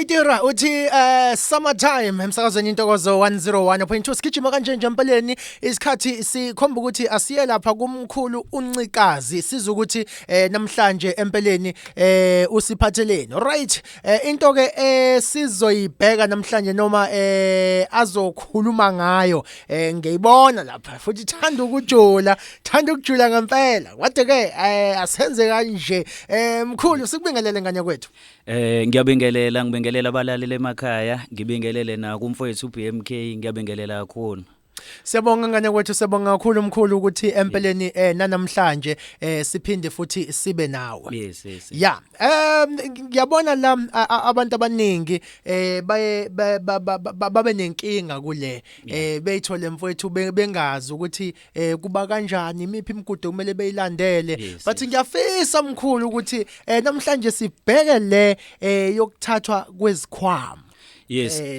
DJ Tira uthi summertime emsakazweni Intokozo 101.2. Sigijima kanje nje empeleni isikhathi sikhomba ukuthi asiye lapha kumkhulu uNcikazi, siza ukuthi namhlanje empeleni usiphatheleni. Right, into ke sizoyibheka namhlanje noma azokhuluma ngayo, ngiyibona lapha futhi thanda ukujula, thanda ukujula ngempela. Kodwa ke asenze kanje, mkhulu, sikubingelele ngane kwethu. Ngiyabingelela, ngibingelela abalaleli emakhaya, ngibingelele na kumfowethu BMK, ngiyabingelela kakhulu. Siyabonga ngane kwethu, siyabonga kakhulu mkhulu ukuthi empeleni nanamhlanje siphinde futhi sibe nawe. Yes. Yeah, ngiyabona la abantu abaningi baye babe nenkinga kule beyithole mfowethu bengazi ukuthi kuba kanjani, imiphi imigudu kumele beyilandele. But ngiyafisa mkhulu ukuthi namhlanje sibheke le yokuthathwa kwezikhwama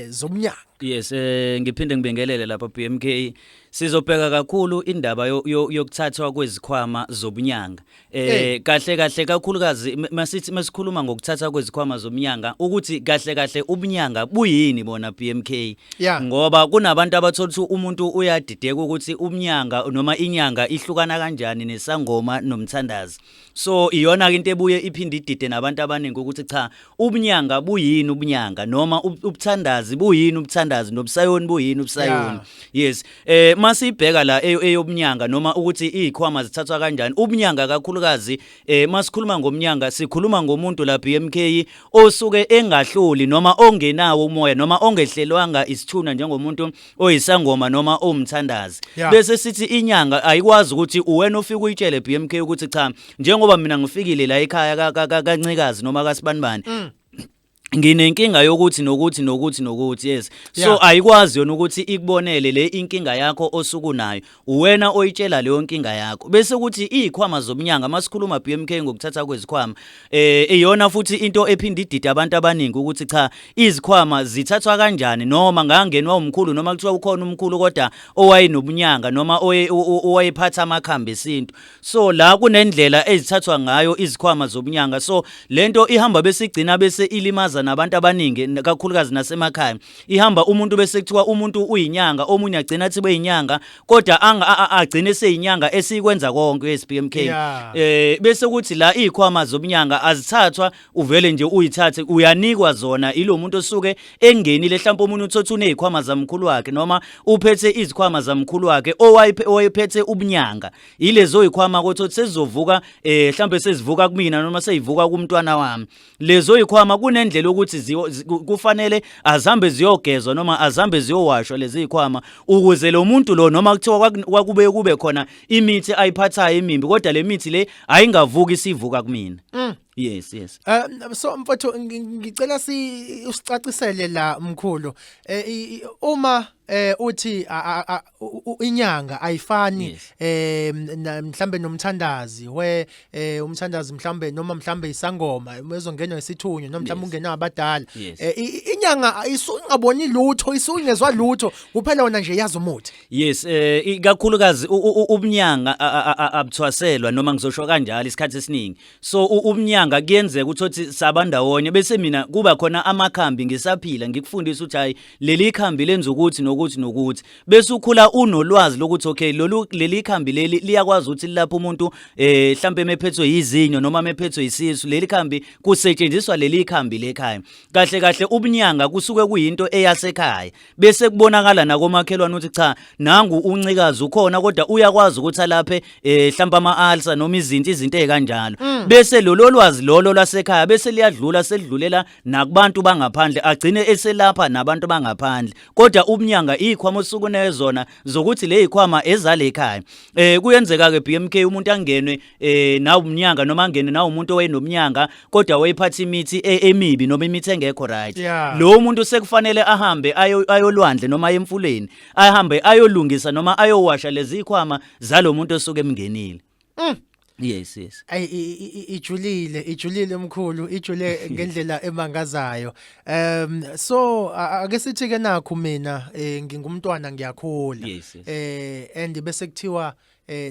zomnyaka. Yes, ngiphinde ngibingelele lapha BMK. Sizobheka kakhulu indaba yokuthathwa kwezikhwama zobunyanga. Kahle kahle, kakhulukazi masithi masikhuluma ngokuthatha kwezikhwama zobunyanga, ukuthi kahle kahle ubunyanga buyini bona, BMK? Ngoba kunabantu abathola ukuthi umuntu uyadideka ukuthi umnyanga noma inyanga ihlukana kanjani nesangoma nomthandazi. So iyona ke into ebuye iphinde idide nabantu abaningi ukuthi cha, ubunyanga buyini ubunyanga, noma ubuthandazi buyini ubuthandazi, nobusayoni buyini ubusayoni. Yes, masibheka la eyobunyanga noma ukuthi izikhwama zithathwa kanjani. Ubunyanga kakhulukazi, masikhuluma ngomnyanga, sikhuluma ngomuntu la, BMK, osuke engahloli noma ongenawo umoya noma ongehlelwanga isithuna njengomuntu oyisangoma noma owumthandazi. Bese sithi inyanga ayikwazi ukuthi uwena ufika uyitshele, BMK, ukuthi cha, njengoba mina ngifikile la ekhaya kaNcikazi noma kaSibanibani, nginenkinga yokuthi nokuthi nokuthi nokuthi, yes. So ayikwazi yona ukuthi ikubonele le inkinga yakho osuku nayo. Uwena oyitshela leyo nkinga yakho. Bese kuthi izikhwama zobunyanga, masikhuluma, BMK, ngokuthatha kwezikhwama, iyona futhi into ephinda idida abantu abaningi ukuthi cha, izikhwama zithathwa kanjani, noma ngangenwa umkhulu, noma kuthiwa ukhona umkhulu kodwa owayenobunyanga noma owayephatha amakhambi esintu. So la kunendlela ezithathwa ngayo izikhwama zobunyanga. So lento ihamba bese igcina bese ilimaza nabantu abaningi, kakhulukazi nasemakhaya. Ihamba umuntu bese kuthiwa umuntu uyinyanga, omunye agcina athi beyinyanga, kodwa agcine seyinyanga esikwenza konke, SBMK. Bese kuthi la izikhwama zobunyanga azithathwa uvele nje uyithathe, uyanikwa zona ilo muntu osuke engenile. Mhlawumbe omunye uthothi unezikhwama zamkhulu wakhe noma uphethe izikhwama zamkhulu wakhe owayephethe ubunyanga. Ilezo yikhwama kothi sezizovuka, mhlawumbe sezivuka kumina noma seyivuka kumntwana wami. Lezo yikhwama kunendlela ukuthi kufanele azihambe ziyogezwa noma azihambe ziyowashwa lezi zikhwama, ukuze lo muntu lo, noma kuthiwa kwakube kube khona imithi ayiphathayo emimbi, kodwa le mithi le ayingavuki isivuka kumina. Yes. So mfowethu, ngicela si usicacisele la mkhulu. Uma uthi inyanga ayifani mhlambe nomthandazi, we umthandazi mhlambe noma mhlambe isangoma ezongenwa isithunywa noma mhlambe ungenwa abadala. Inyanga isungaboni lutho, isungezwa lutho, kuphela wona nje yazi umuthi. Yes, ikakhulukazi ubunyanga abuthwaselwa, noma ngizosho kanjalo, isikhathi esiningi. So ubunyanga kuyenzeka ukuthi sabandawonye, bese mina kuba khona amakhambi ngisaphila, ngikufundisa ukuthi hayi, leli khambi lenza ukuthi nokuthi nokuthi, bese ukhula unolwazi lokuthi okay, lolu leli khambi leli liyakwazi ukuthi lilapha umuntu mhlambe emephethwe yizinyo noma emephethwe isisu, leli khambi kusetshenziswa leli khambi lekhaya. Kahle kahle ubunyanga kusuke kuyinto eyasekhaya, bese kubonakala nakomakhelwane ukuthi cha, nangu uNcikazi ukhona, kodwa uyakwazi ukuthi alaphe mhlawumbe ama-ulcer noma izinto ezikanjalo. Bese lolo lwazi lolo lwasekhaya bese liyadlula, selidlulela nakubantu bangaphandle, agcine eselapha nabantu bangaphandle. Kodwa ubunyanga izikhwama osuke unezona zokuthi le zikhwama ezale ekhaya. Kuyenzeka ke, BMK, umuntu angenwe nawo umnyanga noma angene nawo umuntu owayenomnyanga, kodwa wayephatha imithi emibi noma imithi engekho right. Lo muntu sekufanele ahambe ayolwandle noma aye emfuleni, ahambe ayolungisa noma ayowasha lezi zikhwama zalo muntu osuke emngenile. Yes. Ay, ijulile, ijulile mkhulu, ijule ngendlela emangazayo. So ake sithi ke nakho mina ngingumntwana, ngiyakhula. Yes. And bese kuthiwa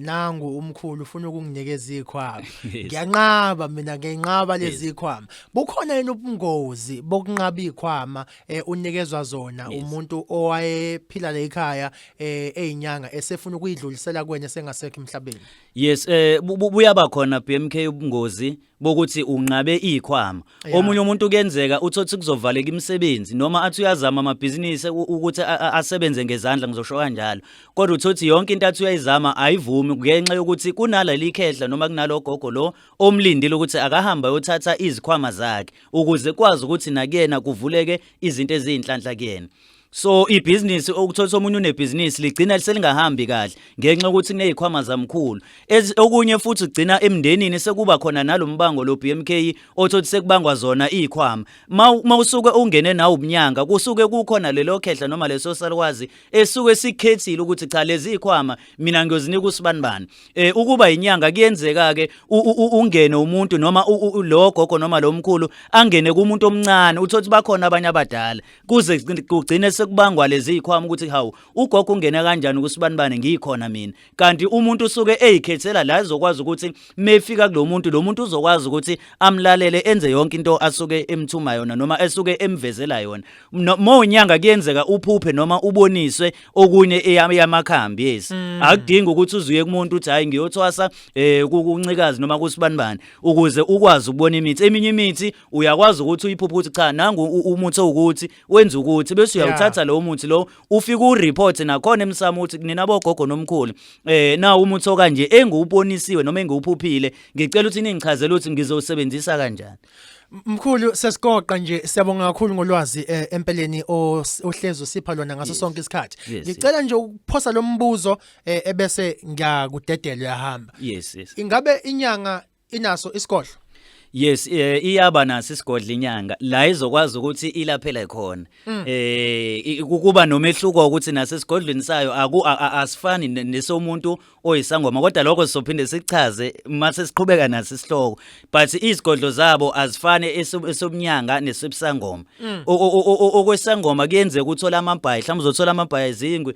Nangu umkhulu ufuna ukunginikeza ikhwama. Yes. Ngiyanqaba mina, ngiyanqaba lezi ikhwama. Bukhona yini ubungozi bokunqaba ikhwama unikezwa zona umuntu owayephila la ekhaya eyinyanga, esefuna ukuyidlulisela kuwena sengasekho emhlabeni? Yes, buyaba khona, BMK, ubungozi bokuthi unqabe ikhwama. Omunye umuntu kuyenzeka uthothi kuzovaleka imisebenzi, noma athi uyazama amabhizinisi ukuthi asebenze ngezandla, ngizosho kanjalo, kodwa uthothi yonke into athi uyayizama ayivumi ngenxa yokuthi kunaleli khehla noma kunalo gogo lo omlindile ukuthi akahamba ayothatha izikhwama zakhe ukuze kwazi ukuthi nakuyena kuvuleke izinto eziyinhlanhla kuyena. So ibhizinisi, ukuthola omunye unebhizinisi ligcina selingahambi kahle ngenxa yokuthi kunezikhwama zamkhulu. Okunye futhi ugcina emndenini sekuba khona nalombango lo, BMK, othothi sekubangwa zona izikhwama. Mawusuke ungene nawe ubunyanga, kusuke kukhona lelo khehla noma leso salukwazi esuke sikhethile ukuthi cha, lezi ikhwama mina ngiyozinika usibanibani. Ukuba inyanga kuyenzeka ke ungene umuntu noma lo gogo noma lo mkhulu angene kumuntu omncane, uthothi bakhona abanye abadala, kuze kugcine sekubangwa lezi ikhwama ukuthi hawu, ugogo ungene kanjani kusibanibani ngikhona mina, kanti umuntu usuke eyikhethela la ezokwazi ukuthi mefika kulo muntu, lo muntu uzokwazi ukuthi amlalele, enze yonke into asuke emthuma yona noma esuke emvezela yona. Mawunyanga kuyenzeka uphuphe noma uboniswe okunye yamakhambi, yes. Akudingi ukuthi uzuye kumuntu uthi hayi, ngiyothwasa kuNcikazi noma kusibanibani ukuze ukwazi ukubona imithi. Eminye imithi uyakwazi ukuthi uyiphuphe ukuthi cha, nangu umuthi owukuthi wenza ukuthi, bese uyawuthatha lowo muthi lo, ufike ureport nakhona emsamo ukuthi nina bogogo nomkhulu, nawu umuthi okanje engiwubonisiwe noma engiwuphuphile, ngicela ukuthi ningichazele ukuthi ngizowusebenzisa kanjani. Mkhulu, sesigoqa nje, siyabonga kakhulu ngolwazi empeleni ohlezi usipha lona ngaso sonke isikhathi. Ngicela nje ukuphosa lo mbuzo ebese ngiyakudedela uyahamba. Yes. Ingabe inyanga inaso isigodlo? Yes, iyaba naso isigodlo inyanga la izokwazi ukuthi ilaphele khona. Kuba nomehluko ukuthi nasesigodlweni sayo aku asifani nesomuntu oyisangoma, kodwa lokho sizophinde sichaze mase siqhubeka naso isihloko, but izigodlo zabo azifani esobunyanga nesebusangoma. Okwesangoma kuyenzeka uthola amabhayi, mhlawumbe uzothola amabhayi ezingwe,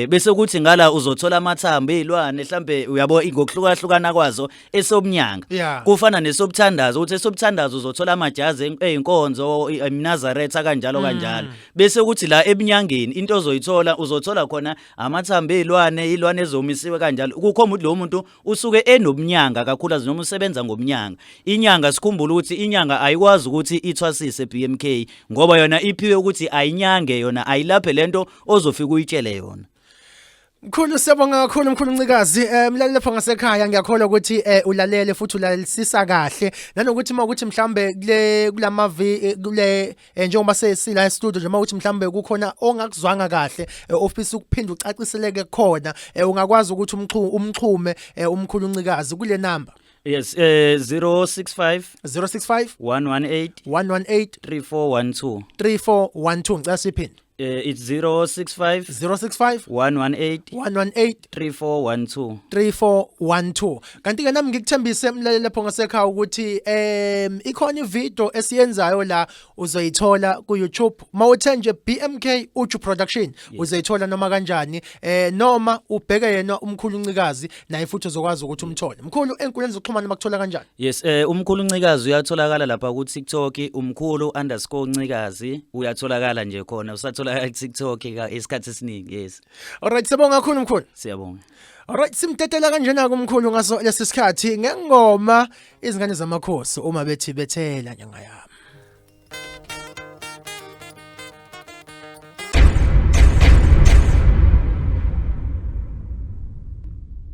bese kuthi ngala uzothola amathambo ezilwane mhlambe, uyabo, ngokuhlukahlukana kwazo esobunyanga. Kufana nesobuthandazo, ukuthi esobuthandazo uzothola amajazi eyinkonzo, iMnazaretha, kanjalo kanjalo, bese kuthi la ebunyangeni into ozoyithola, uzothola khona amathambo ezilwane, ilwane ezomisiwe kanjalo, kukhomba ukuthi lo muntu usuke enobunyanga kakhulu noma usebenza ngobunyanga. Inyanga, sikhumbula ukuthi inyanga ayikwazi ukuthi ithwasise, BMK, ngoba yona iphiwe ukuthi ayinyange, yona ayilaphe lento ozofika uyitshele yona. Mkhulu, siyabonga kakhulu, mkhulu Ncikazi. Mlaleli lapha ngasekhaya, ngiyakholwa ukuthi ulalele futhi ulalelisisa kahle, nanokuthi mawukuthi mhlambe kule kulamavi kule njengoba sesila e-studio nje, mawukuthi mhlambe kukhona ongakuzwanga kahle, ofisa ukuphinda ucaciseleke khona, ungakwazi ukuthi umxhume umkhulu Ncikazi kule number. Yes, 065 065 118 118 3412. 3412. Ngicela siphinde. It's 065 065 118 118 3412. 3412. Kanti ke nami ngikuthembise, mlaleli lapho ngasekhaya, ukuthi ikhona ivideo esiyenzayo la, uzoyithola ku YouTube mawuthe nje BMK Uju Production, uzoyithola noma kanjani, noma ubheke yena umkhulu Ncikazi, naye futhi uzokwazi ukuthi umthole. Mkhulu, enkundleni zokuxhumana bakuthola kanjani? Yes, umkhulu Ncikazi uyatholakala lapha ku TikTok, umkhulu_Ncikazi, uyatholakala nje khona, usatholakala ku TikTok isikhathi esiningi, yes. Alright, siyabonga kakhulu, mkhulu. Siyabonga. Alright, simtetela kanjena kumkhulu ngaso lesi sikhathi ngengoma Izingane Zamakhosi, uma bethi bethela nyanga yami.